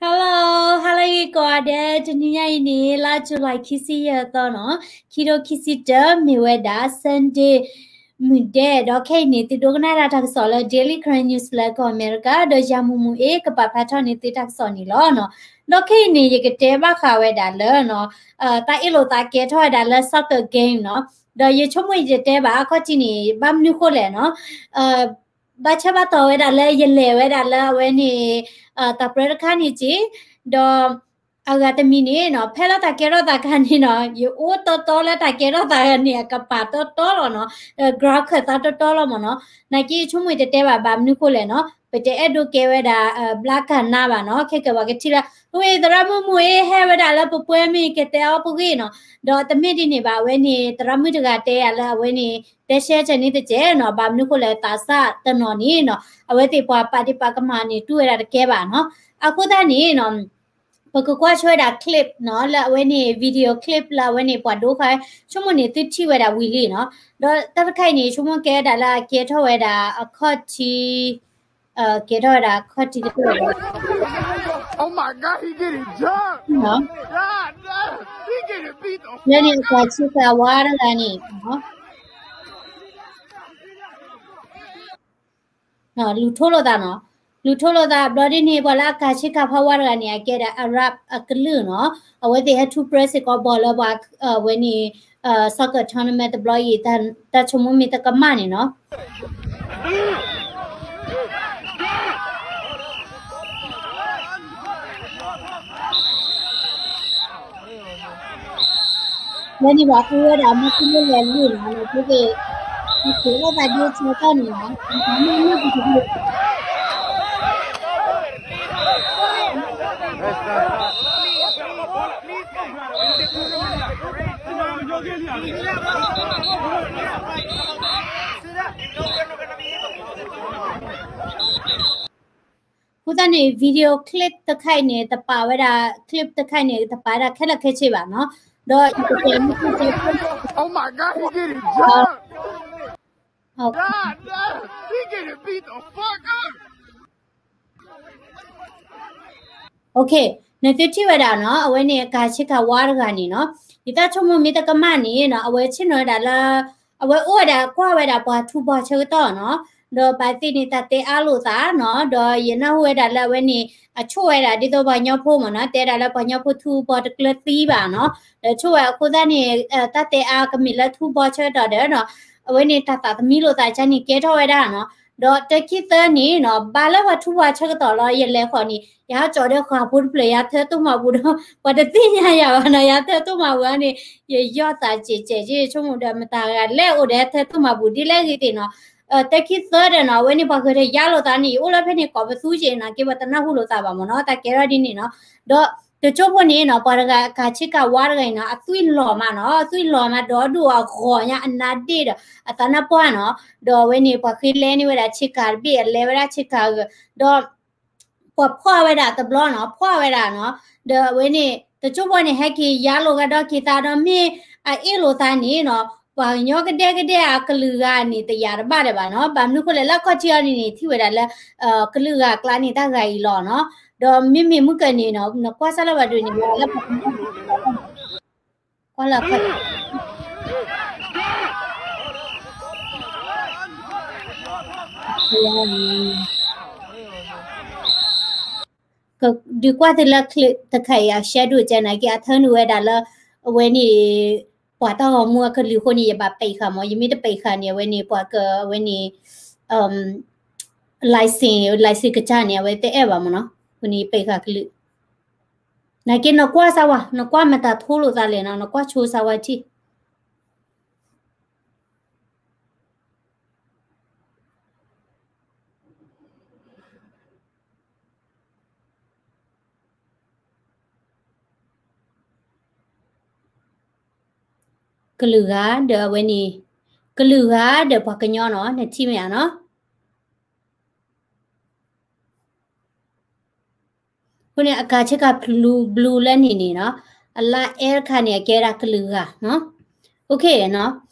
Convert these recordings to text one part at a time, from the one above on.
Hello, hello ဂ့ၤကိးဂၤဒဲး, တနံၤညါအံၤန့ၣ် လါ July ခံဆံယဲၢ်သီနီၤ, ခံထိခံဆံတၢ မ့ၢ်ဝဲဒၣ် Sunday မုၢ်ဒဲး, ဒီးခဲအံၤန့ၣ် သုဒိကနၣ်တၢ်ကစီၣ်လၢ Daily Karen News လၢကီၢ်အမဲရကၤ, ဒီးယၤမူးမူးအ့ၣ် ကပာ်ဖျါထီၣ်န့ၢ်သုတၢ်ကစီၣ်န့ၣ်လီၤနီၤ. ဒီးခဲအံၤန့ၣ် ယကတဲဘၣ်ဃးဝဲဒၣ်လၢနီၤ, တၢ်အ့ၣ်လိာ်သးကဲထီၣ်ဝဲဒၣ်လၢ soccer game နီၤ, ဒီးယဆိကမိၣ်ယတတဲဘၣ်အခီၣ်ထံးန့ၣ် ဘၣ်မနုၤဃိလဲၣ်နီၤ, ဘၣ်ဆၢဘၣ်တီၤဝဲဒၣ်လၢယလဲၤဝဲဒၣ်လၢအဝဲန့ၣ် တၢ်ပြၢတခါန့ၣ်က့ၤ, ဒီးအဂၤတမံၤန့ၣ်နီၤ, ဖဲလၢတၢ်ကဲထီၣ်သးခါန့ၣ်နီၤ, ယအိၣ်တီတီလၢတၢ်ကဲထီၣ်သးန့ၣ် အကပၤတီတီလီၤနီၤ, ground ခၢၣ်သးတီတီလီၤမ့ၢ်နီၤ. နာ်က့ယဆိကမိၣ်ယတတဲဘၣ် ဘၣ်မနုၤဃိလဲၣ်နီၤ, ပတအဲၣ်ဒိးကဲဝဲဒၣ် ဘျါကၤနါဘၣ်နီၤ, ခဲကဲပှၤကထံၣ်လၢ အဝဲသရၣ်မုၣ်မူးအ့ၣ်ဟဲဝဲဒၣ်လၢပပွဲမ့ၢ်ကတဲအီၤပဂ့ၢ်နီၤ, ဒီးတမ့ၢ်ဒ်န့ၣ်ဘၣ် အဝဲန့ၣ် သရၣ်မုၣ်တဂၤတဲယၤလၢအဝဲန့ၣ် တဲရှဲတၢ်န့ၣ်တကဲနီၤ, ဘၣ်မနုၤဃိလဲၣ် သးစၢ်တနီၤန့ၣ်နီၤ, အဝဲသ့ၣ်ပှၤပာ်ဒ့ၣ်ပာ်ကမၣ်န့ၣ် တူၢ်ဝဲဒၣ်တကဲဘၣ်နီၤ. အဃိသတးန့ၣ်နီၤ, ပကကွၢ်ဆိဝဲဒၣ် clip နီၤ, လၢအဝဲန့ၣ် video clip လၢအဝဲန့ၣ် ပှၤဒိဃါ, ဆိကမိၣ်န့ၣ် သုထံၣ်ဝဲဒၣ်ဝံၤလံနီၤ. ဒီးတၢ်တခါအံၤန့ၣ် ဆိကမိၣ်ကဲဒၣ်လၢအကဲထီၣ်ဝဲဒၣ်အခီၣ်ထံး, ကဲထီၣ်ဝဲဒၣ်အခီၣ်ထံးကတၢၢ် လၢန့ၣ် အကၤဆ့ကၤဝါတဂၤန့ၣ် လူၤထိလိာ်သးနီၤ, လူၤထိလိာ်သးဘျီဒ်န့ၣ် ပှၤလၢအကၤဆ့ကၤဖီဝါတဂၤန့ၣ် အကဲဒၣ် Arab အကလုာ်နီၤ, အဝဲသ့ၣ်ဟဲထူးပြၢစ့ၢ်ကီးဘီလၢပှၤ အဝဲန့ၣ် soccer tournament တဘျီအံၤ တၢ်ဆိကမိၣ်မ့ၢ်တကမၣ်န့ၣ်နီၤ. လၢန့ၣ်ဘၣ်အူဝဲဒၣ်မ့ၢ်ကမ့ၢ်လဲၤလုၢ်နီၤ, လၢသုသ့ၣ် က့ၤလၢသးဒ့ဆၢကီၢ်န့ၣ်နီၤ, မ့ၢ်ကမ့ၢ် အဃိသတးန့ၣ် video clip တခါအံၤန့ၣ် တပာ်ဝဲဒၣ် clip တခါအံၤန့ၣ် တပာ်ဝဲဒၣ်ခဲလၢာ်ခဲဆ့ဘၣ်နီၤ, ဒီး နသုထံၣ်ဝဲဒၣ်နီၤ, အဝဲန့ၣ်အကၤဆ့ကၤဝါတဂၤန့ၣ်နီၤ, ယတၢ်ဆိကမိၣ်မ့ၢ်တကမၣ်န့ၣ်နီၤ, အဝဲဆ့ၣ်နီၤဝဲဒၣ်လၢ အဝဲအိၣ်ဝဲဒၣ်ကွၢ်ဝဲဒၣ်ပှၤထူးဘီဆၢကတီၢ်နီၤ, ဒီးဘၣ်သ့ၣ်န့ၣ် တၢ်တဲအါလိာ်သးနီၤ, ဒီးယနၢ်ဟူဝဲဒၣ်လၢအဝဲန့ၣ် အဆိၣ်ဝဲဒၣ်ဒ်သိးပှၤကညီဖိမ့ၢ်နီၤ, တဲဒၣ်လၢပှၤကညီဖိထူးဘီတကျၢၤသံဘၣ်နီၤ, ဒီးဆိၣ်ဝဲအဃိသတးန့ၣ် တၢ်တဲအါကမ့ၢ်လၢထူးဘီဆၢကတီၢ်ဒီးနီၤ, အဝဲန့ၣ်တၢ်သးသမံလိာ်သးကန့ၣ်ကဲထီၣ်ဝဲဒၣ်နီၤ, ဒီးတၢ်ခံသၢန့ၣ်နီၤ, ဘၣ်လၢပှၤထူးဘီဆၢကတီၢ်လီၤ ယလဲၤဃီၤန့ၣ် ယဟးကၠီၤဒီးဃာ်ဖိတဖျၢၣ် ယဟးထၢတိၢ်မၤပူၤဒီး ပှၤတသ့ၣ်ညါယၤဘၣ်နီၤ, ယဟးထၢတိၢ်မၤပူၤန့ၣ် ယယီၢ်သးစဲးစဲး ယဆိကမိၣ်ဒီးမတၤဂၤလဲၣ်အိၣ်ဒီးဟဲထၢတိၢ်မၤပူၤဒ်လဲၣ်ဂ့ၤသ့ၣ်နီၤ, တၢ်ခံသၢဒီးနီၤ, အဝဲန့ၣ်ပှၤဂဲၤထၢၣ်ယါလိာ်သးန့ၣ် ယအိၣ်လၢဖဲန့ၣ်ကိးပသူက့ၤနီၤ, က့ၤပှၤတနၢ်ဟူလိာ်သးဘၣ်မ့ၢ်နီၤ, တၢ်ကဲထီၣ်ဒ်န့ၣ်နီၤ, ဒီးတကၠိဖိန့ၣ်နီၤ, ပှၤတဂၤအကၤဆ့ကၤဝါတဂၤအံၤနီၤ, အသွံၣ်လီၤမးနီၤ, အသွံၣ်လီၤမး ဒီဒူၣ်အဂီၤညါအနါဒ့ၣ်ဒီး အသးနါပှၢ်နီၤ, ဒီးအဝဲန့ၣ် ပှၤဃ့လဲန့ၢ်ဝဲဒၣ်ဆ့ကၤတဘ့ၣ် အလဲဝဲဒၣ်ဆ့ကၤဂၢၢ်, ဒီး ပှၤဖီၣ်ဝဲဒၣ်တဘျီနီၤ, ဖီၣ်ဝဲဒၣ်နီၤ, ဒီးအဝဲန့ၣ် တကၠိဖိန့ၣ် ဟဲက့ၤယါလိာ်ဂၤဒီးက့ၤသးဒီး မ့ၢ်အအ့ၣ်လိာ်သးန့ၣ်နီၤ, ပှၤကညီကဒဲကဒဲအကလုာ်ဂၤန့ၣ် တယာ်တဘၣ်ဒီးဘၣ်နီၤ, ဘၣ်မနုၤဃိလဲၣ် လၢအခီၣ်ထံးအီၤန့ၣ်န့ၣ် ထံၣ်ဝဲဒၣ်လၢ ကလုာ်ဂၤအကျါန့ၣ် တၢ်ဂၤအံၤလီၤနီၤ, ဒီးမ့မ့ၢ်မုၢ်ကၢန့ၣ်နီၤ, နကွၢ်စၢ်လၢဘၣ်ဒိန့ၣ် လၢ ကွၢ်လၢ ဒုးကွၢ်သုလၢ clip တခါအံၤ အ shadow ကဲနာ်က့ အထၢနုာ်ဝဲဒၣ်လၢ အဝဲန့ၣ် ပှၤတၢ်ဂီၤမူအကလုာ်အဃိန့ၣ် ယဘၣ်ပံးဃာ်မး, ယမ့ၢ်တပံးဃာ်န့ၣ် အဝဲန့ၣ် ပှၤက အဝဲန့ၣ် license license ကစၢ်န့ၣ် အဝဲတအဲၣ်ဘၣ်မးနီၤ, အဃိန့ၣ် ယပံးဃာ်ကလုာ်, နာ်က့နကွၢ်စၢ်ဝဲ, နကွၢ်မတၤထိလိာ်သးလဲၣ်နီၤ, နကွၢ်ဆိစၢ်ဝဲထံၣ် ကလုာ်ဂၤဒီးအဝဲန့ၣ်, ကလုာ်ဂၤဒီးပှၤကညီနီၤ, နထံၣ်မ့ၢ်ဧါနီၤ. အဃိန့ၣ် အကၤဆ့ကၤ blue blue လၢန့ၣ်န့ၣ်နီၤ, အလါအဲတခါန့ၣ် အကဲဒၣ်ကလုာ်ဂၤ, OK နီၤ.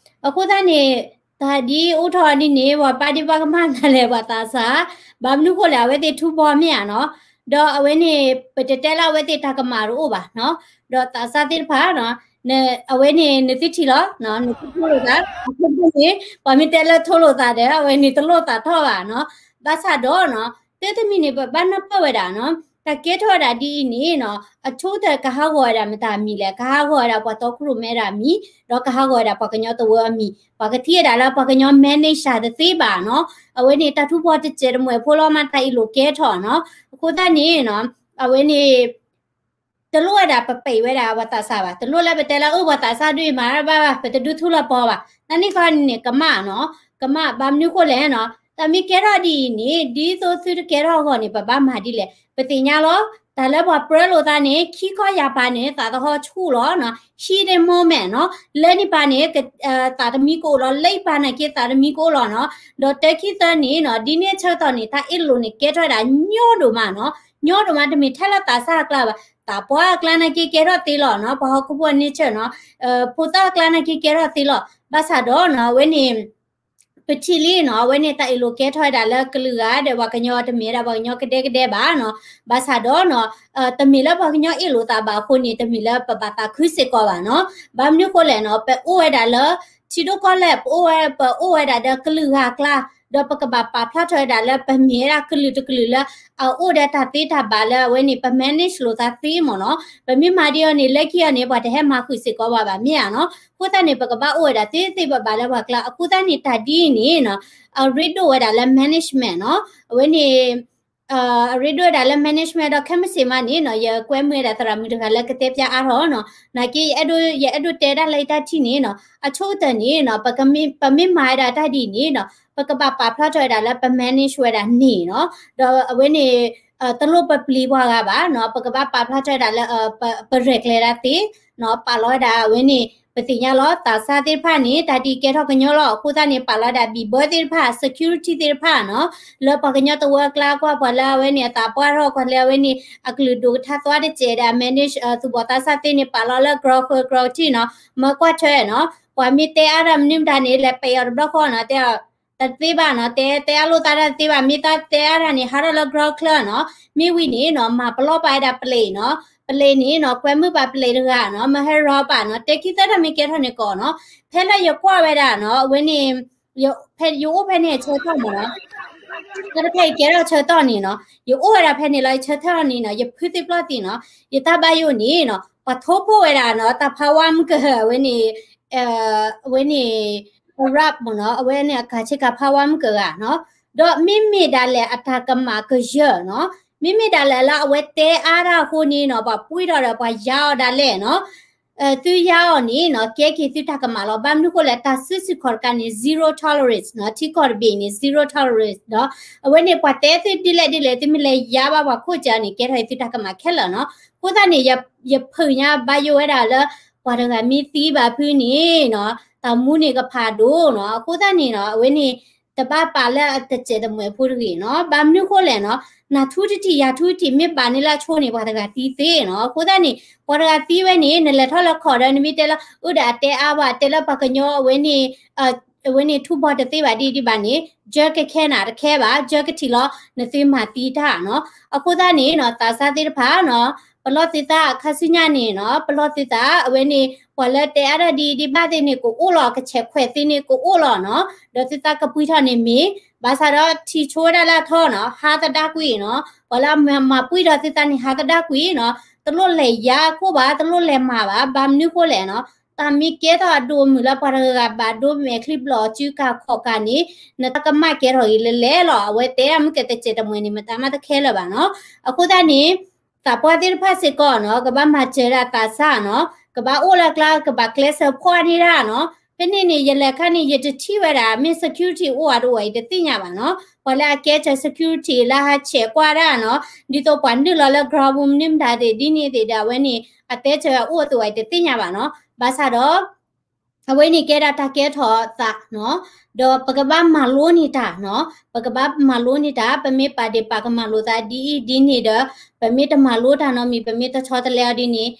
အဃိသတးန့ၣ် တၢ်ဒ်အိၣ်ထီၣ်ဒ်န့ၣ် ပှၤပာ်ဒ့ၣ်ပာ်ကမၣ်နၤလဲၣ် ပှၤသးစၢ်, ဘၣ်မနုၤဃိလဲၣ် အဝဲသ့ၣ်ထူဘီမ့ၢ်ဧါနီၤ. ဒီးအဝဲန့ၣ် ပတတဲလၢအဝဲသ့ၣ်တၢ်ကမၣ်တအိၣ်ဘၣ်နီၤ, ဒီးသးစၢ်သ့ၣ်တဖၣ်နီၤ, အဝဲန့ၣ်နသုထံၣ်လီၤ, နသုထံၣ်လိာ်သး, အခိၣ်န့ၣ် ပှၤမ့ၢ်တဲလၢထိလိာ်သးဒီး အဝဲန့ၣ်တလိၣ်သးထီၣ်ဘၣ်နီၤ, ဘၣ်ဆၣ်ဒီးနီၤ, တၢ်တမံၤန့ၣ် ပဘၣ်နၢ်ပၢၢ်ဝဲဒၣ်နီၤ, တၢ်ကဲထီၣ်ဝဲဒၣ်ဒ်အံၤန့ၣ်နီၤ, အဆိကတၢၢ်ကဟးဂီၤဝဲဒၣ်မတၤမံၤလဲၣ်, ကဟးဂီၤဝဲဒၣ်ပှၤတီခိၣ်ရိၣ်မဲတၢ်မံၤ, ဒီးကဟးဂီၤဝဲဒၣ်ပှၤကညီတဝၢအမံၤ, ပှၤကထံၣ်ဝဲဒၣ်လၢပှၤကညီ manage တသ့ဘၣ်နီၤ, အဝဲန့ၣ်တၢ်ထူၣ်ဖီတစဲးတမှဲၤဖိလီၤမး တၢ်အ့ၣ်လိာ်ကဲထီၣ်နီၤ, အဃိသတးန့ၣ်နီၤ, အဝဲန့ၣ် တလိၣ်ဝဲဒၣ်ပပဲာ်ဝဲဒၣ်ပှၤသးစၢ်ဘၣ်, တလိၣ်လၢပတဲလၢအၢ ပှၤသးစၢ်ဒုးမၤတၢ်ဘၣ်ဘၣ် ပတဒုးထူလီၤပီၤဘၣ်, နာ်န့ၢ်ခီန့ၣ် ကမၣ်နီၤ, ကမၣ်ဘၣ်မနုၤဃိလဲၣ်နီၤ, တၢ်မ့ၢ်ကဲထီၣ်ဒ်အံၤန့ၣ် ဒ်သိးသုတကဲထီၣ်အဂီၢ်န့ၣ် ပဘၣ်မၤဒ်လဲၣ်, ပသ့ၣ်ညါလီၤ, တၢ်လၢပှၤပြၢလိာ်သးန့ၣ် ခံခီယၢ်ပၤန့ၣ် သးသဟီၣ်ဆူၣ်လီၤနီၤ, heat moment နီၤ, လၢန့ၣ်ပၤန့ၣ် သးတမံကအိၣ်လီၤ, လၢအံၤပၤနာ်က့သးတမံကအိၣ်လီၤနီၤ, ဒီးတၢ်ခံသၢန့ၣ်နီၤ, ဒ်န့ၣ်အဆၢကတီၢ်န့ၣ် တၢ်အ့ၣ်လိာ်န့ၣ်ကဲထီၣ်ဝဲဒၣ်ညီဒိၣ်မးနီၤ, ညီဒိၣ်မး တမ့ၢ်ထဲလၢသးစၢ်အကျါဘၣ်, သးပှၢ်အကျါနာ်က့ကဲထီၣ်သ့လီၤနီၤ, ပှၤဟီၣ်ခိၣ်ဖိအ nature နီၤ, ဖိသၣ်အကျါနာ်က့ကဲထီၣ်သ့လီၤ, ဘၣ်ဆၣ်ဒီးနီၤ အဝဲန့ၣ် ပထံၣ်လံနီၤ, အဝဲန့ၣ်တၢ်အ့ၣ်လိာ်ကဲထီၣ်ဝဲဒၣ်လၢကလုာ်ဂၤဒီးပှၤကညီ တမ့ၢ်ဝဲဒၣ်ပှၤကညီကဒဲကဒဲဘၣ်နီၤ, ဘၣ်ဆၣ်ဒီးနီၤ, တမ့ၢ်လၢပှၤကညီအ့ၣ်လိာ်သးဘၣ်အဃိန့ၣ် တမ့ၢ်လၢပဘၣ်သးခုစ့ၢ်ကီးဘၣ်နီၤ, ဘၣ်မနုၤဃိလဲၣ်နီၤ, ပအိၣ်ဝဲဒၣ်လၢ ထံဒိၣ်ကီၢ်လဲၢ် ပအိၣ်ဝဲ ပအိၣ်ဝဲဒၣ်ဒီးကလုာ်ဂၤအကျါ, ဒီးပကဘၣ်ပာ်ဖျါထီၣ်ဝဲဒၣ်လၢပမ့ၢ်ဝဲဒၣ်ကလုာ်တကလုာ်လၢ အအိၣ်ဒီးတၢ်သ့တၢ်ဘၣ်လၢအဝဲန့ၣ် ပ manage လိာ်သးသ့မ့ၢ်နီၤ, ပမ့ၢ်မၤဒ်အံၤန့ၣ် လၢခံအံၤန့ၣ် ပှၤတဟဲမၤဃုာ်စ့ၢ်ကီးဘၣ်ဘၣ်မ့ၢ်ဧါနီၤ, အဃိသတးန့ၣ် ပကဘၣ်အိၣ်ဝဲဒၣ်သ့သ့ဘၣ်ဘၣ်လၢပှၤကျါ, အဃိသတးန့ၣ်တၢ်ဒ်အံၤန့ၣ်နီၤ, အရ့ဒိၣ်ဝဲဒၣ်လၢ management နီၤ, အဝဲန့ၣ် အရ့ဒိၣ်ဝဲဒၣ်လၢ management ဒီးခဲမုၢ်ဆ့ၣ်မးန့ၣ်နီၤ, ယကွဲမုာ်ဝဲဒၣ်သရၣ်မုၣ်တဂၤလၢကတဲဖျါအါထီၣ်နီၤ, နာ်က့ ယအဲၣ်ဒိးတဲဒၣ်လၢယတၢ်ထံၣ်န့ၣ်နီၤ, အဆိကတၢၢ်န့ၣ်နီၤ, ပမ့ၢ်မၤဝဲဒၣ်တၢ်ဒ်အံၤန့ၣ်နီၤ, ပကဘၣ်ပာ်ဖျါထီၣ်ဝဲဒၣ်လၢပ manage ဝဲဒၣ်န့ၣ်နီၤ, ဒီးအဝဲန့ၣ် တလိၣ်ပပျံၤပှၤဂၤဘၣ်နီၤ, ပကဘၣ်ပာ်ဖျါထီၣ်ဝဲဒၣ်လၢ ပရဲၣ်ကျဲၤဒၣ်သ့နီၤ, ပာ်လီၤဝဲဒၣ်အဝဲန့ၣ် ပသ့ၣ်ညါလီၤ သးစၢ်သ့ၣ်တဖၣ်န့ၣ် တၢ်ဒ်အံၤကဲထီၣ်ကညီလီၤ, အဃိသတးန့ၣ် ပာ်လီၤဝဲဒၣ် ဘံၣ်ဘၢသ့ၣ်တဖၣ် security သ့ၣ်တဖၣ်နီၤ, လၢပှၤကညီတဝၢအကျါကွၢ် ပှၤလၢအဝဲန့ၣ် အသးပှၢ်ထီၣ် ပှၤလၢအဝဲန့ၣ် အကလုာ်ဒိၣ်ကထါသွါတစဲးဒီး အ manage သူၣ်ဘီၣ်သးစၢ်သ့ၣ်န့ၣ် ပာ်လီၤလၢ ground ဃၢၤ ground ထံးနီၤ, မၢကွၢ်ထွဲနီၤ, ပှၤမ့ၢ်တဲအါတၢ်မနုၤမတၤန့ၣ် လဲၤပဲာ်အီၤတဘျီဃီနီၤ, တဲ တသ့ဘၣ်နီၤ, တဲ တဲအါလိာ်သးတၢ်တသ့ဘၣ်, မ့ၢ်သးတဲအါတၢ်န့ၣ် ဟးထီၣ်လၢ ground ချၢနီၤ, မ့ၢ်ဝံၤန့ၣ်နီၤ မၤပလီၢ်ပာ်ဝဲဒၣ်ပလံးနီၤ, ပလံးန့ၣ်နီၤ ကွဲမုာ်ပာ်ပလံးတဂၤနီၤ, မဟဲရီပာ်နီၤ, တဲခံသၢတၢ်မ့ၢ်ကဲထီၣ်န့ၣ်ကီးနီၤ, ဖဲလၢယကွၢ်ဝဲဒၣ်နီၤ, အဝဲန့ၣ် ဖဲယအိၣ်ဖဲန့ၣ်အဆၢကတီၢ်မ့ၢ်နီၤ, တၢ်တခါအံၤကဲထီၣ်ဆၢကတီၢ်န့ၣ်နီၤ, ယအိၣ်ဝဲဒၣ်ဖဲန့ၣ်လီၤ, ယဆၢထၢၣ်ထီၣ်န့ၣ်နီၤ, ယဖုသ့ၣ်ပျီၢ်သ့ၣ်နီၤ, ယတၢ်ဘၣ်ယိၣ်န့ၣ်နီၤ, ပှၤထိဖိဝဲဒၣ်နီၤ, တၢ်ဖးဝါမုၢ်ကၢၤ အဝဲန့ၣ် အဝဲန့ၣ် Arab မ့ၢ်နီၤ, အဝဲန့ၣ်အကၤဆ့ကၤဖးဝါမုၢ်ကၢၤဂၤနီၤ, ဒီးမ့မ့ၢ်ဒၣ်လဲာ်အတၢ်ကမၣ်ကယၢၢ်နီၤ, မ့မ့ၢ်ဒၣ်လဲာ်လၢအဝဲတဲအါတၢ်အဃိန့ၣ်နီၤ, ပှၤပှံၢ်ထီၣ်ဒီးပှၤယါအီၤဒၣ်လဲာ်နီၤ, သုယါအီၤန့ၣ်နီၤ, ကဲက့ၤသုတၢ်ကမၣ်လီၤ, ဘၣ်မနုၤဃိလဲၣ်, တၢ်စုဆူၣ်ခီၣ်တကးန့ၣ် zero tolerance နီၤ, ထံကီၢ်တဘ့ၣ်န့ၣ် zero tolerance ဒီး အဝဲန့ၣ်ပှၤတဲသုဒ်လဲၣ်ဒ်လဲၣ် သုမ့ၢ်လဲၤယါဘၣ်ပှၤခိၣ်စၢန့ၣ် ကဲထီၣ်သုတၢ်ကမၣ်ခဲလၢာ်နီၤ, အဃိသတးန့ၣ် ယဖုၣ်ညါဘၣ်ယိၣ်ဝဲဒၣ်လၢ ပှၤတဂၤမ့ၢ်သံဘၣ်ဖုန့ၣ်နီၤ, တၢ်မူန့ၣ်ကဖးဒိၣ်နီၤ, အဃိသတးန့ၣ်နီၤ, အဝဲန့ၣ် တဘၣ်ပာ်လၢအတစဲးတမှဲၤဖိတဂ့ၤနီၤ, ဘၣ်မနုၤဃိလဲၣ်နီၤ, နၤထူတထံၣ် ယၤထူတထံၣ် မ့ၢ်ဘၣ်န့ၢ်လၢအဆိန့ၣ် ပှၤတဂၤသံသ့နီၤ, အဃိသတးန့ၣ် ပှၤတဂၤသံဝဲန့ၣ် နလဲၤထီၣ်လၢခီၣ်ဒီး နမ့ၢ်တဲလၢ အၢ ဒီးအတဲအါဘၣ် တဲလၢပှၤကညီအဝဲန့ၣ် အဝဲန့ၣ်ထူဘီတသ့ဘၣ်ဒ်ဒ်ဘၣ်န့ၣ် ကၢကခဲနၤတခဲဘၣ် ကၢကထံၣ်လီၤ နသုမၤသံတၢ်နီၤ, အဃိသတးန့ၣ်နီၤ သးစၢ်သ့ၣ်တဖၣ်နီၤ ပလီၢ်သုသးခါဆူညါန့ၣ်နီၤ ပလီၢ်သုသး အဝဲန့ၣ် ပှၤလၢတဲအါတၢ်ဒ်ဒ်ဘၣ်သ့ၣ်န့ၣ် ကအိၣ်လီၤ ကဆဲးခွဲးသ့ၣ်န့ၣ် ကအိၣ်လီၤနီၤ, ဒီးသုသးကပှံၢ်ထီၣ်န့ၣ်မ့ၢ် ဘၣ်ဆၣ်ဒီးထံၣ်ဆိဝဲဒၣ်လၢအထီနီၤ ဟါသဒါကွံာ်နီၤ, ပှၤလၢအမၤပှံၢ်ထီၣ်သုသးန့ၣ် ဟါသဒါကွံာ်နီၤ, တလိၣ်လဲၤယါခိၣ်ဘၣ် တလိၣ်လဲၤမၤဘၣ် ဘၣ်မနုၤဃိလဲၣ်နီၤ တၢ်မ့ၢ်ကဲထီၣ်အဒိၣ်အမုၢ်လၢပှၤတဂၤဂၤဘၣ်ဒိမဲာ်ချံဘျီၣ်စုကၤခီၣ်ကၤန့ၣ် နတၢ်ကမၣ်ကဲထီၣ်အံၤလဲၤလဲၤလီၤ, အဝဲတဲအမုၢ်ကဲတစဲးတမှဲၤန့ၣ် မတၤမးတခဲလၢာ်ဘၣ်နီၤ, အဃိသတးန့ၣ် သးပှၢ်သ့ၣ်တဖၣ်စ့ၢ်ကီးနီၤ ကဘၣ်မၤစၢၤဒၣ်သးစၢ်နီၤ, ကဘၣ်အိၣ်လၢအကျါ ကဘၣ်ကျဲးစၢးဖှီၣ်န့ၢ်ဒၣ်နီၤ, ဖဲန့ၣ်န့ၣ် ယလဲၤခါန့ၣ် ယတထံၣ်ဝဲဒၣ် မ့ၢ် security အိၣ်အဒိၣ်ဝဲအံၤတသ့ၣ်ညါဘၣ်နီၤ, ပှၤလၢအကဲစၢၤ security လၢဟးဆဲးကွၢ်ဒၣ်နီၤ, ဒ်သိးပှၤနုာ်လီၤလၢ ground ပူၤမနုၤမတၤသ့ၣ် ဒ်န့ၣ်သ့ၣ်ဒီး အဝဲန့ၣ် အတဲစၢၤအအိၣ်အသိးဝဲအံၤတသ့ၣ်ညါဘၣ်နီၤ, ဘၣ်ဆၣ်ဒီး အဝဲန့ၣ်ကဲဒၣ်တၢ်ကဲထီၣ်သးနီၤ, ဒီးပကဘၣ်မၤလိန့ၢ်တၢ်နီၤ, ပကဘၣ်မၤလိန့ၢ်တၢ်, ပမ့ၢ်ပာ်ဒ့ၣ်ပာ်ကမၣ်လိာ်သးဒ်အံၤဒ်န့ၣ်ဒီး ပမ့ၢ်တမၤလိတၢ်နီတမံၤ ပမ့ၢ်တဆီတလဲအီၤဒ်န့ၣ်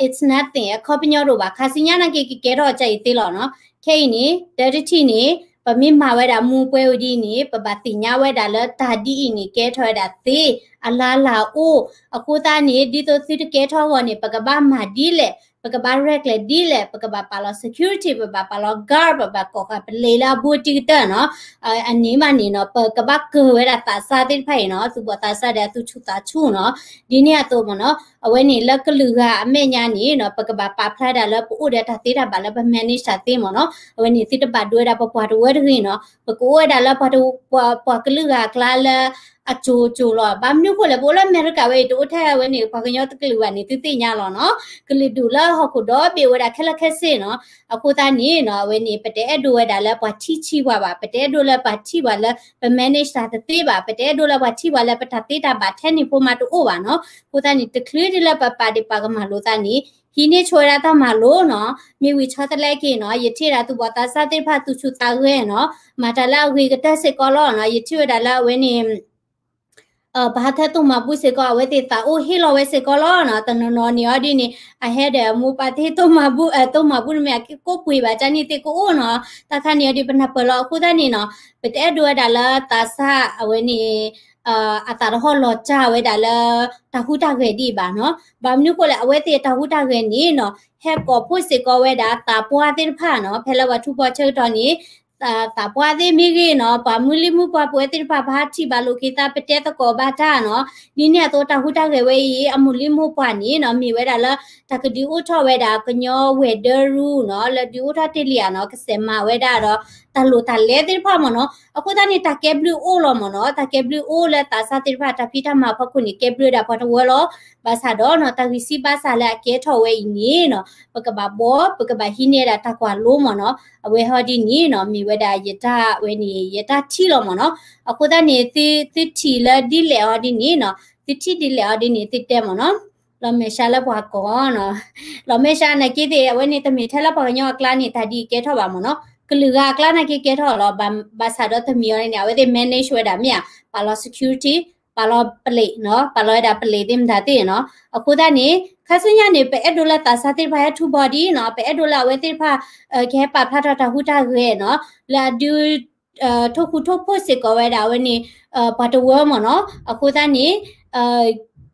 it's nothing အခီပညီတအိၣ်ဘၣ်, ခါဆူညါနာ်က့ကကဲထီၣ်အကစၢ်အံၤသ့လီၤနီၤ, ခဲအံၤန့ၣ် တၢ်တထံၣ်န့ၣ် ပမ့ၢ်မၤဝဲဒၣ်မူပှဲၤဝဲဒ်န့ၣ် ပဘၣ်သ့ၣ်ညါဝဲဒၣ်လၢတၢ်ဒ်အံၤန့ၣ် ကဲထီၣ်ဝဲဒၣ်သ့ အလါလၢ်အိၣ်. အဃိသတးန့ၣ် ဒ်သိးသုတကဲထီၣ်အဂီၢ်န့ၣ် ပကဘၣ်မၤဒ်လဲၣ်, ပကဘၣ်ရဲၣ်ကျဲၤဒ်လဲၣ်, ပကဘၣ်ပာ်လီၤ security, ပဘၣ်ပာ်လီၤ guard, ပဘၣ်ကိးဃာ်ပလံၤလၢအဘူးတံၢ်ကတၢၢ်နီၤ. အန့ၣ်ဘၣ်န့ၣ်နီၤ ပကဘၣ်ကၢၤဝဲဒၣ်သးစၢ်သ့ၣ်တဖၣ်အံၤနီၤ, သူၣ်ဘီၣ်သးစၢ်ဒီးအသူၣ်ဆူၣ်သးဆူၣ်နီၤ. ဒ်န့ၣ်အသိးမ့ၢ်နီၤ အဝဲန့ၣ်လၢကလုာ်ဂၤအမဲာ်ညါန့ၣ်နီၤ ပကဘၣ်ပာ်ဖျါဒၣ်လၢပအိၣ်ဒီးတၢ်သ့တၢ်ဘၣ်လၢပ manage တၢ်သ့မ့ၢ်နီၤ. အဝဲန့ၣ်သုတဘၣ်ဒိဝဲဒၣ်ပပှၤတဝၢတဂ့ၤနီၤ, ပကအိၣ်ဝဲဒၣ်လၢပှၤတ ပှၤ ပှၤကလုာ်ဂၤအကျါလၢအစိၤစိၤလီၤ. ဘၣ်မနုၤအဃိလဲၣ် ပအိၣ်လၢအမဲရကၤဝဲအံၤ တအိၣ်ထဲဝဲန့ၣ် ပှၤကညီတကလုာ်ဘၣ်န့ၣ် သုသ့ၣ်ညါလီၤနီၤ. ကလုာ်ဒူၣ်လၢဟီၣ်ခိၣ်ဒီဘ့ၣ်ဝဲဒၣ်ခဲလၢာ်ခဲဆ့နီၤ. အဃိသတးန့ၣ်နီၤ အဝဲန့ၣ် ပတအဲၣ်ဒိးဝဲဒၣ်လၢပှၤထံၣ်ဆံးပှၤဘၣ်, ပတအဲၣ်ဒိးလၢပှၤထံၣ်ပှၤလၢပ manage တၢ်တသ့ဘၣ်, ပတအဲၣ်ဒိးလၢပှၤထံၣ်ပှၤလၢပတၢ်သ့တၢ်ဘၣ်ထဲန့ၣ်ဖိမးတအိၣ်ဘၣ်နီၤ. အဃိသတးန့ၣ် တချုးဒ်လၢပပာ်ဒ့ၣ်ပာ်ကမၣ်လိာ်သးန့ၣ် ဟံးန့ၢ်ဆိဝဲဒၣ်တၢ်မၤလိနီၤ. မ့ၢ်ဝံၤဆီတလဲက့ၤနီၤ ယထံၣ်ဝဲဒၣ်သူၣ်ဘီၣ်သးစၢ်သ့ၣ်တဖၣ်သူၣ်ဆူၣ်သးဂဲၤနီၤ, မၤတၢ်လၢအဂ့ၤကတၢၢ်စ့ၢ်ကီးလီၤနီၤ. ယထံၣ်ဝဲဒၣ်လၢအဝဲန့ၣ် ပဟးထၢတိၢ်မၤဘူၣ်စ့ၢ်ကီး အဝဲသ့ၣ်သးအိၣ်ဟ့ၣ်လီၤဝဲစ့ၢ်ကီးလီၤနီၤ. တနီၤနီၤန့ၣ်အီၤဒ်န့ၣ် အဟဲဒီးမိၢ်ပၢ်သ့ၣ်တိၢ်မၤဘူၣ်, တိၢ်မၤဘူၣ်တမ့ၢ် အက့ၢ်ကိၢ်ပှ့ၤဘၣ် ကန့ၣ်သ့ၣ်ကအိၣ်နီၤ. တၢ်ခါန့ၣ်အီၤဒ်ပနၢ်ပၢၢ်လီၤ. အဃိသတးန့ၣ်နီၤ ပတအဲၣ်ဒိးဝဲဒၣ်လၢသးစၢ်အဝဲန့ၣ် အသးတဟီၣ်လီၤစၢ်ဝဲဒၣ်လၢတၢ်ဟူးတၢ်ဂဲၤဒံးဘၣ်နီၤ. ဘၣ်မနုၤအဃိလဲၣ် အဝဲသ့ၣ်တၢ်ဟူးတၢ်ဂဲၤန့ၣ်နီၤ ဟဲကိးဖှိၣ်စ့ၢ်ကီးဝဲဒၣ်သးပှၢ်သ့ၣ်တဖၣ်နီၤ. ဖဲလၢပှၤထူးပှၤဆၢကတီၢ်န့ၣ် သးပှၢ်သ့ၣ်မ့ၢ်ဂ့ၤနီၤ ပှၤမုၢ်လံၢ်မုၢ်ပှၢ်ပဝဲသ့ၣ်တဖၣ် ပဟးထံၣ်ဘၣ်လိာ်က့ၤသး ပတဲသကိးဘၣ်တၢ်နီၤ. ဒ်န့ၣ်အသိးတၢ်ဟူးတၢ်ဂဲၤဝဲအံၤ အမိၢ်လံၢ်မိၢ်ပှၢ်န့ၣ်နီၤ မ့ၢ်ဝဲဒၣ်လၢ တၢ်ကဒုးအိၣ်ထီၣ်ဝဲဒၣ်ကညီဝဲၤဒၢရူနီၤ လၢဒုးအိၣ်ထီၣ်တ့ၢ်လံဧါနီၤ ကစဲးမၤဝဲဒၣ်ဒီး တၢ်လိၣ်တၢ်လဲသ့ၣ်တဖၣ်မ့ၢ်နီၤ. အဃိသတးန့ၣ် တၢ်ကဲဘျုးအိၣ်လီၤမ့ၢ်နီၤ. တၢ်ကဲဘျုးအိၣ်လၢသးစၢ်သ့ၣ်တဖၣ် တၢ်ဖံးတၢ်မၤအဖီခိၣ်န့ၣ် ကဲဘျုးဒၣ်ပှၤတဝၢလီၤ. ဘၣ်ဆၣ်ဒီးနီၤ တၢ်ဂံၢ်စၢ်ဘါစၢ်လၢအကဲထီၣ်ဝဲအံၤန့ၣ်နီၤ ပကဘၣ်ဘှီ ပကဘၣ်ဟံးန့ၢ်ဒၣ်တၢ်ကွၢ်လိမ့ၢ်နီၤ. အဝဲဟီဒ်န့ၣ်နီၤ မ့ၢ်ဝဲဒၣ်ယတၢ်ဝဲန့ၣ် ယတၢ်ထံၣ်လီၤမ့ၢ်နီၤ. အဃိသတးန့ၣ် သု သုထံၣ်လၢဒ်လဲၣ်အီၤဒ်န့ၣ်နီၤ သုထံၣ်ဒ်လဲၣ်အီၤဒ်န့ၣ် သုတဲမ့ၢ်နီၤ. လီၤမဲာ်ဆှးလၢပှၤကိးနီၤ လီၤမဲာ်ဆှးနာ်က့သ့ၣ် အဝဲန့ၣ်တမ့ၢ်ထဲလၢပှၤကညီအကျါန့ၣ် တၢ်ဒ်အံၤကဲထီၣ်ဘၣ်မ့ၢ်နီၤ. ကလုာ်ဂၤအကျါနာ်က့ကဲထီၣ်လီၤ. ဘၣ်ဆၣ်ဒီးတမံၤအီၤန့ၣ် အဝဲသ့ၣ် manage ဝဲဒၣ်မ့ၢ်ဧါ ပာ်လီၤ security ပာ်လီၤပလံးနီၤ ပာ်လီၤဝဲဒၣ်ပလံးသ့ၣ်မတၤသ့ၣ်နီၤ. အဃိသတးန့ၣ် ခါဆူညါန့ၣ် ပအဲၣ်ဒိးလၢသးစၢ်သ့ၣ်တဖၣ်ဟဲထူဘီဒံးနီၤ ပအဲၣ်ဒိးလၢအဝဲသ့ၣ်တဖၣ် ကဟဲပာ်ဖျါထီၣ်တၢ်ဟူးတၢ်ဂဲၤနီၤ လၢအဒုး ထိၣ်ဃူထိၣ်ဖိးစ့ၢ်ကီးဝဲဒၣ်အဝဲန့ၣ် ပှၤတဝၢမ့ၢ်နီၤ. အဃိသတးန့ၣ်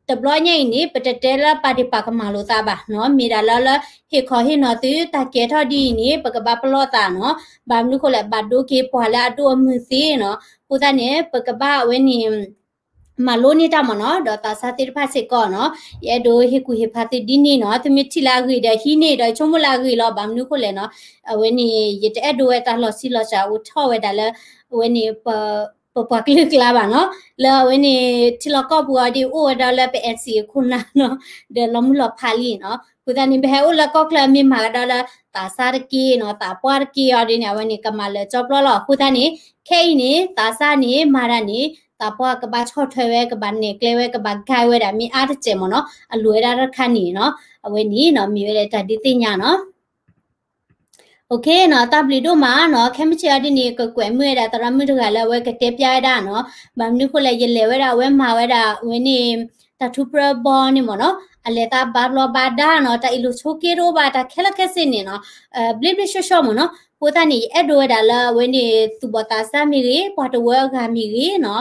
တဘျီညါအံၤန့ၣ် ပတတဲလၢပာ်ဒ့ၣ်ပာ်ကမၣ်လိာ်သးဘၣ်နီၤ မ့ၢ်ဒၣ်လၢလၢဟ့ၣ်ခီၣ်ဟ့ၣ်နီၤသု တၢ်ကဲထီၣ်ဒ်အံၤန့ၣ် ပကဘၣ်ပလီၢ်သးနီၤ. ဘၣ်မနုၤဃိလဲၣ် ဘၣ်ဒိက့ၤပှၤလၢအဒိၣ်အမုၢ်သ့နီၤ. အဃိသတးန့ၣ် ပကဘၣ်အဝဲန့ၣ် မၤလိန့ၢ်တၢ်မ့ၢ်နီၤ ဒီးသးစၢ်သ့ၣ်တဖၣ်စ့ၢ်ကီးနီၤ. ယအဲၣ်ဒိးဟ့ၣ်ကူၣ်ဟ့ၣ်ဖးသုဒ်န့ၣ်နီၤ သုမ့ၢ်ထံၣ်လၢအဂ့ၤဒီးဟံးန့ၢ်ဒီးဆိကမိၣ်လၢအဂ့ၤလီၤ. ဘၣ်မနုၤဃိလဲၣ်နီၤ အဝဲန့ၣ် ယတအဲၣ်ဒိးဝဲတၢ်လီၤဆံးလီၤစှၤအိၣ်ထီၣ်ဝဲဒၣ်လၢ အဝဲန့ၣ် ပပှၤကလုာ်ကျါဘၣ်နီၤ လၢအဝဲန့ၣ် ထံလီၢ်ကီၢ်ပူၤအီၤဒ်အိၣ်ဝဲဒၣ်လၢပ NCA ခိၣ်နၢ်နီၤ ဒီးလီၤမုၢ်လီၤဖးလံနီၤ. အဃိသတးန့ၣ် ပဟဲအိၣ်လၢကီၢ်ချၢမ့ၢ်မၤကဒီးလၢ သးစၢ်တက့ၢ်နီၤ သးပှၢ်တက့ၢ်အီၤဒ်န့ၣ် အဝဲန့ၣ် ကမၤလၢာ်ကၠီပျီလီၤ. အဃိသတးန့ၣ် ခဲအံၤန့ၣ် သးစၢ်န့ၣ် မၤတၢ်န့ၣ် သးပှၢ်ကဘၣ်ဆီၣ်ထွဲဝဲ ကဘၣ်နဲၣ်ကျဲဝဲ ကဘၣ် guide ဝဲဒၣ် မ့ၢ်အါတစဲးမ့ၢ်နီၤ အလိၣ်ဝဲဒၣ်တခါန့ၣ်နီၤ အဝဲန့ၣ်နီၤ မ့ၢ်ဝဲဒၣ်တၢ်ဒုးသ့ၣ်ညါနီၤ. တၢ်ဘျုးဒိၣ်မးနီၤ ခဲမုၢ်ဆ့ၣ်အီၤဒ်န့ၣ် ကကွဲးမုာ်ဝဲဒၣ်သရၣ်မုၣ်တဂၤလၢအဝဲကတဲပျၢ်ဝဲဒၣ်နီၤ. ဘၣ်မနုၤဃိလဲၣ် ယလဲၤဝဲဒၣ်အဝဲမၤဝဲဒၣ်ဝဲန့ၣ် တၢ်ထူပြၢဘီန့ၣ်မ့ၢ်နီၤ အလဲၤသးဘါဘျီဘါဒါနီၤ တၢ်အ့ၣ်လိာ်ဆိးက့တအိၣ်ဘၣ် တၢ်ခဲလၢာ်ခဲဆ့န့ၣ်နီၤ ဘျ့ဘျ့ဆှီဆှီမ့ၢ်နီၤ. အဃိသတးန့ၣ် ယအဲၣ်ဒိးဝဲဒၣ်လၢအဝဲန့ၣ် သူၣ်ဘီၣ်သးစၢ်မ့ၢ်ဂ့ၤ ပှၤတဝၢအဂၤမ့ၢ်ဂ့ၤနီၤ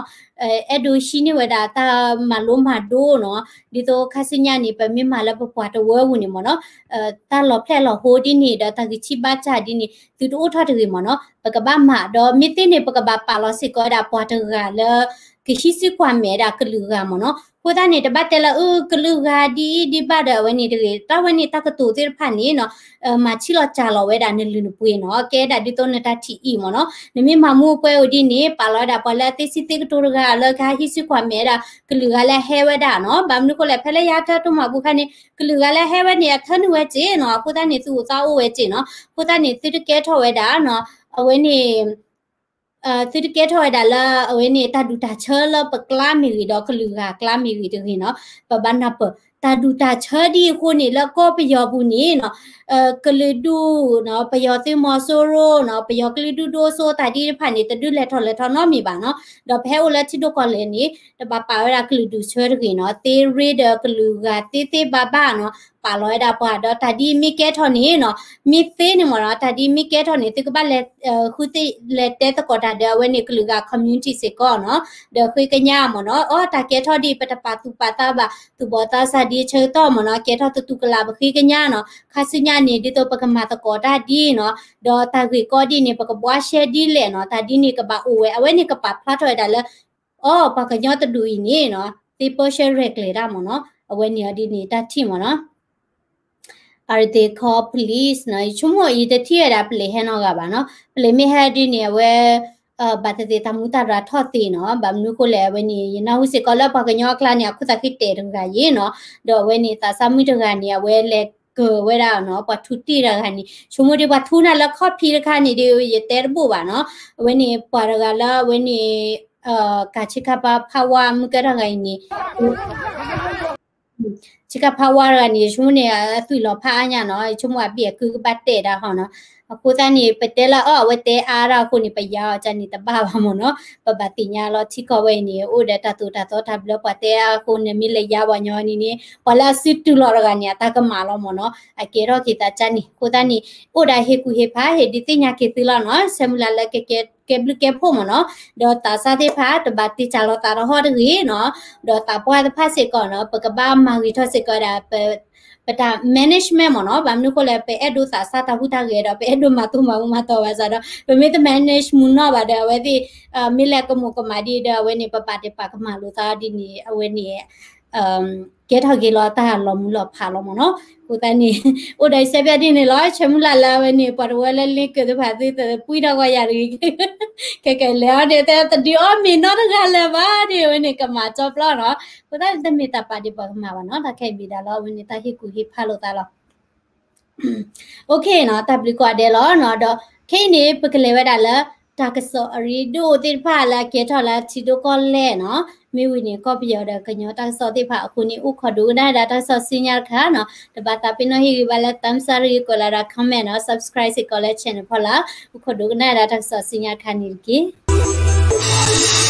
အဲၣ်ဒိးဟံးန့ၢ်ဝဲဒၣ်တၢ်မၤလိမၤဒိးနီၤ. ဒ်သိးခါဆူညါန့ၣ် ပမ့ၢ်မၤလၢပပှၤတဝၢပူၤန့ၣ်မ့ၢ်နီၤ တၢ်လီၤဖျဲၣ်လီၤဟိဒ်န့ၣ်ဒီးတၢ်ဂံၢ်ဆံးဘါစၢ်ဒ်န့ၣ် သုတအိၣ်ထီၣ်တဂ့ၤမ့ၢ်နီၤ. ပကဘၣ်မၤဒီးမ့ၢ်သ့န့ၣ် ပကဘၣ်ပာ်လီၤစ့ၢ်ကီးဝဲဒၣ်ပှၤတဂၤလၢ ကဟံးစုကွၢ်မဲာ်ဝဲဒၣ်ကလုာ်ဂၤမ့ၢ်နီၤ. အဃိသတးန့ၣ် တဘၣ်တဲလၢ အၢ ကလုာ်ဂၤဒ်အံၤဒ်ဘၣ်ဒီးအဝဲန့ၣ်တဂ့ၤ. တၢ်ဝဲန့ၣ်တၢ်ကတိၤသ့ၣ်တဖၣ်န့ၣ်နီၤ မၤဆံးလီၤစှၤလီၤဝဲဒၣ်နလုၢ်နပှ့ၤနီၤ ကဲဒၣ်ဒ်သိးနတၢ်ထံၣ်အံၤမ့ၢ်နီၤ. နမ့ၢ်မၤမူပှဲၤအိၣ်ဒ်န့ၣ် ပာ်လီၤဝဲဒၣ်ပှၤလၢအသ့စံးသ့ကတိၤတဂၤ လၢကဟံးစုကွၢ်မဲာ်ဝဲဒၣ်ကလုာ်ဂၤလၢအဟဲဝဲဒၣ်နီၤ. ဘၣ်မနုၤဃိလဲၣ် ဖဲလၢယဟးထၢတိၢ်မၤဘူၣ်ခါန့ၣ် ကလုာ်ဂၤလၢအဟဲဝဲန့ၣ် အထၢနုာ်ဝဲစ့ၢ်နီၤ. အဃိသတးန့ၣ် သုအိၣ်သးအိၣ်ဝဲစ့ၢ်နီၤ. အဃိသတးန့ၣ် သုတကဲထီၣ်ဝဲဒၣ်နီၤ အဝဲန့ၣ် သုတကဲထီၣ်ဝဲဒၣ်လၢအဝဲန့ၣ် တၢ်ဒူၣ်တၢ်ဆၢလၢပကျါမ့ၢ်ဂ့ၤဒီးကလုာ်ဂၤကျါမ့ၢ်ဂ့ၤတဂ့ၤနီၤ. ပဘၣ်နၢ်ပၢၢ် တၢ်ဒူၣ်တၢ်ဆၢဒ်အဃိန့ၣ် လၢကီၢ်ပယီၤပူၤန့ၣ်နီၤ ကလုာ်ဒူၣ်နီၤ ပယီၤသုးမီၤစိရိၤနီၤ ပယီၤကလုာ်ဒူၣ်ဒိၣ်စိတၢ်ဒ်တဖၣ်န့ၣ် တဒုးလဲၤထီၣ်လဲၤထီနီတမံၤဘၣ်နီၤ. ဒီးပဟဲအိၣ်လၢထံဒိၣ်ကီၢ်လဲၢ်န့ၣ် တဘၣ်ပာ်ဝဲဒၣ်ကလုာ်ဒူၣ်ဆၢတဂ့ၤနီၤ သ့ရ့ဒီးကလုာ်ဂၤသ့သ့ဘၣ်ဘၣ်နီၤ ပာ်လီၤဝဲဒၣ်ပှၤ ဒီးတၢ်ဒ်မ့ၢ်ကဲထီၣ်န့ၣ်နီၤ မ့ၢ်သ့န့ၣ်မ့ၢ်နီၤ တၢ်ဒ်မ့ၢ်ကဲထီၣ်န့ၣ် သုကဘၣ်လဲၤ ဃုသ့ၣ်လဲၤတဲသကိးတၢ်ဒီးအဝဲန့ၣ်ကလုာ်ဂၤ community စ့ၢ်ကီးနီၤ ဒီးဃ့ကညးမ့ၢ်နီၤ အိ တၢ်ကဲထီၣ်ဒ်ပတပာ်သူၣ်ပာ်သးဘၣ် သူၣ်ဘီၣ်သးစၢ်ဒ်ဆၢကတီၢ်မ့ၢ်နီၤ ကဲထီၣ်သတူၢ်ကလာ် ပဃ့ကညးနီၤ ခါဆူညါန့ၣ် ဒ်သိးပကမၤသကိးတၢ်ဒ်နီၤ ဒီးတၢ်ဂ့ၢ်ကီဒ်န့ၣ် ပကဘှါရှဲဒ်လဲၣ်နီၤ တၢ်ဒ်န့ၣ်ကဘၣ်အိၣ်ဝဲ အဝဲန့ၣ်ကပာ်ဖျါထီၣ်ဝဲဒၣ်လၢ အိ ပှၤကညီတဒူၣ်အံၤန့ၣ်နီၤ သ့ပၢဆှၢရဲၣ်ကျဲၤတၢ်မ့ၢ်နီၤ အဝဲန့ၣ်အီၤဒ်န့ၣ် တၢ်ထံၣ်မ့ၢ်နီၤ အရသ့ခီ police နီၤ ယဆိကမိၣ်အံၤတထံၣ်ဝဲဒၣ်ပလံးဟဲနီတဂၤဘၣ်နီၤ ပလံးမ့ၢ်ဟဲဒ်န့ၣ် အဝဲ ဘၣ်သ့ၣ်သ့ၣ်တၢ်မူတၢ်ရၤထီၣ်သ့နီၤ ဘၣ်မနုၤဃိလဲၣ် အဝဲန့ၣ် ယနၢ်ဟူစ့ၢ်ကီးလၢပှၤကညီအကျါန့ၣ် အခိၣ်သးဃံတဲာ်တဂၤယ့ၣ်နီၤ ဒီးအဝဲန့ၣ် သးစၢ်မုၣ်တဂၤန့ၣ် အဝဲလဲၤကၢၤဝဲဒၣ်နီၤ ပှၤထူတ့ၢ်တဂၤန့ၣ် ဆိကမိၣ်ဒ်ပှၤထူနၤလၢခီၣ်ဖံးတခါန့ၣ်ဒီး ယတဲတဘၣ်ဘၣ်နီၤ အဝဲန့ၣ် ပှၤတဂၤလၢအဝဲန့ၣ် ကးဆ့ကၤဖးဝါမုၢ်ကဲထီၣ်တဂၤအံၤန့ၣ် ဆ့ကၤဖးဝါတဂၤန့ၣ် ယဆိကမိၣ်န့ၣ် အသွံၣ်လီၤဖးအါညါနီၤ ယဆိကမိၣ်အဘ့ၣ်အကုကဘၣ်တဲာ်ဒၣ်ဟီနီၤ အဃိသတးန့ၣ် ပတဲလၢအီၤ အဝဲတဲအါဒၣ်အဃိန့ၣ် ပယါအီၤကန့ၣ်တဘၣ်ဘၣ်မ့ၢ်နီၤ ပဘၣ်သ့ၣ်ညါလီၤထံကီၢ်ဝဲအံၤန့ၣ် အိၣ်ဒီးတၢ်သိၣ်တၢ်သီတၢ်ဘျၢပှၤတဲအါအဃိန့ၣ် မ့ၢ်လဲၤယါပှၤညီန့ၣ်န့ၣ် ပှၤလၢအစုတူၢ်လီၤတဂၤန့ၣ် အတၢ်ကမၣ်လီၤမ့ၢ်နီၤ အကဲထီၣ်က့ၤသးကန့ၣ် အဃိသတးန့ၣ် အိၣ်ဒီးဟ့ၣ်ကူၣ်ဟ့ၣ်ဖး ဟ့ၣ်ဒုးသ့ၣ်ညါက့ၤသုလီၤနီၤ ဆၢမုၢ်လၢ်လၢကကဲဘျုးကဲဖှိၣ်မ့ၢ်နီၤ ဒီးသးစၢ်သ့ၣ်တဖၣ် တဘၣ်တ့ၢ်စၢ်လီၤသးတဟီၣ်တဂ့ၤနီၤ ဒီးသးပှၢ်တဖၣ်စ့ၢ်ကီးနီၤ ပကဘၣ်မၤဂ့ၤထီၣ်စ့ၢ်ကီးဝဲဒၣ် ပတၢ် management မ့ၢ်နီၤ ဘၣ်မနုၤဃိလဲၣ် ပအဲၣ်ဒိးသးစၢ်တၢ်ဟူးတၢ်ဂဲၤဒီး ပအဲၣ်ဒိးမၤသူမၤမူမၤတီၤဘၣ်ဆၣ်ဒီး ပမ့ၢ်တ manage မုာ်နီၢ်ဘၣ်ဒီး အဝဲသ့ၣ် မ့ၢ်လဲၤကမူၤကမၣ်ဒ်ဒီး အဝဲန့ၣ် ပဘၣ်တ့ၢ်ပာ်ကမၣ်လိာ်သးဒ်န့ၣ် အဝဲန့ၣ် ကဲထီၣ်က့ၤလီၤတၢ်လီၤမုၢ်လီၤဖးလီၤမ့ၢ်နီၤ. အဃိသတးန့ၣ် အိၣ်ဒီးစဲးဖဲဒ်န့ၣ်လီၤ. ဆၢမုၢ်လၢ်လၢအဝဲန့ၣ် ပှၤတဝၢလၢလ့ကၢးသ့ၣ်တဖၣ်သုသပှံၢ်ထီၣ်ဂီၢ်ယၤတဂ့ၤ. ခဲကနံၣ်အံၤန့ၣ် တဒုးအီၣ်မ့ၤနီတဂၤလၢၤဘၣ်ဒ်အဝဲန့ၣ် ကမၤကၠီပျီနီၤ. အဃိသတးန့ၣ် တမ့ၢ်တၢ်ပာ်ဒ့ၣ်ပှၤကမၣ်ဘၣ်နီၤ. တၢ်ခဲအံၤမ့ၢ်ဒၣ်လၢအဝဲန့ၣ် တၢ်ဟ့ၣ်ကူၣ်ဟ့ၣ်ဖးလိာ်သးလီၤ. OK နီၤ, တၢ်ဘျုးကိးဂၤဒဲးလီၤနီၤ. ဒီးခဲအံၤန့ၣ် ပကလဲၤဝဲဒၣ်လၢ တၢ်ကစီၣ်အရ့ဒိၣ်သ့ၣ်တဖၣ်လၢအကဲထီၣ်လၢထံဒိၣ်ကီၢ်လဲၢ်နီၤ. မ့ၢ်ဝံၤန့ၣ် ကီၢ်ပယီၤဒီးကညီတၢ်ကစီၣ်သ့ၣ်တဖၣ်အဃိန့ၣ် အိၣ်ခိးဒိကနၣ်ဝဲဒၣ်တၢ်ကစီၣ်ဆူညါတခါနီၤ. တဘၣ်သးပ့ၤနီၣ်ဟ့ၣ်ဂံၢ်ဘါလၢ thumbs up တဂ့ၤ, ကွဲးလီၤဒီး comment နီၤ, subscribe စ့ၢ်ကီးလၢ channel ဖီလာ်. အိၣ်ခိးဒိကနၣ်ဝဲဒၣ်တၢ်ကစီၣ်ဆူညါတခါန့ၣ်တက့ၢ်.